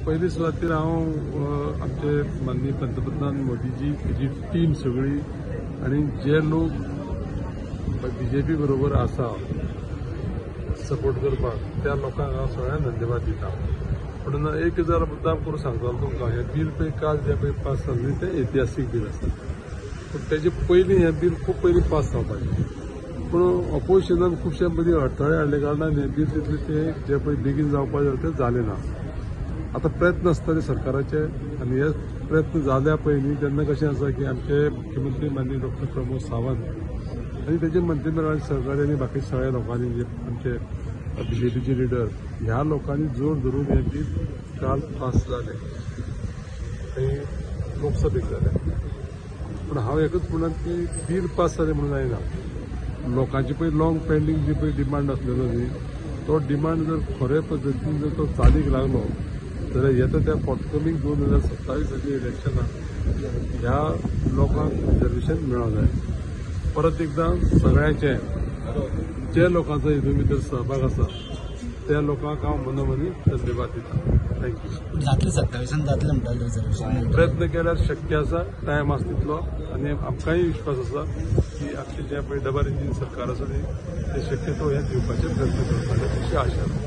पयली सुवातेर हांव आमचे माननीय पंतप्रधान मोदीजी, तेजी टीम सगळी आनी जे लोक बीजेपी बरोबर आसा सपोर्ट करपाक त्या लोकांक हांव सगळ्यांक धन्यवाद दिता. पूण एक हजार मुद्दाम करून सांगतालो तुमकां, हें बील पळय काल जें पळय पास जालें तें इतिहासीक बील आसा. पूण तेजे पयलीं हें बील खूब पयलीं पास जावपाचें, पूण ऑपोजिशनान खुबशे मदीं अडथळे हाडले कारणान हें बील तितलें तें जें पळय बेगीन जावपाक जाय तें जालें ना. आतां प्रयत्न आसतले सरकाराचे आनी हे प्रयत्न जाल्या पयलीं तेन्ना कशें आसा की आमचे मुख्यमंत्री माननीय डॉक्टर प्रमोद सावंत आनी तेजे मंत्रिमंडळाचे सहकारी आनी बाकी सगळ्या लोकांनी जे आमचे बीजेपीचे लिडर ह्या लोकांनी जोर धरून हें बील काल पास जालें आनी लोकसभेक जालें. पूण हांव एकूच म्हणटा की बील पास जालें म्हणून जायना, लोकांची पळय लॉंग पेंडींग जी पळय डिमांड आसलेलो न्ही तो डिमांड जर खरे पद्दतीन जर तो चालीक लागलो जाल्यार येता त्या फोर्थकमींग 2027 इलेक्शनाक ह्या लोकांक रिजर्वेशन मेळोंक जाय. परत एकदां सगळ्यांचे जे लोकांचो हितून भितर सहभाग आसा त्या लोकांक हांव मनोमनी धन्यवाद दिता. Thank you. जातले 27 जातले म्हणटा रिजर्वेशन, प्रयत्न केल्यार शक्य आसा, टायम आसा तितलो आनी आमकांय विश्वास आसा की आमचें जें पळय डबल इंजीन सरकार आसा न्ही तें शक्यतो हें दिवपाचे प्रयत्न करतलें अशी आशा आसा.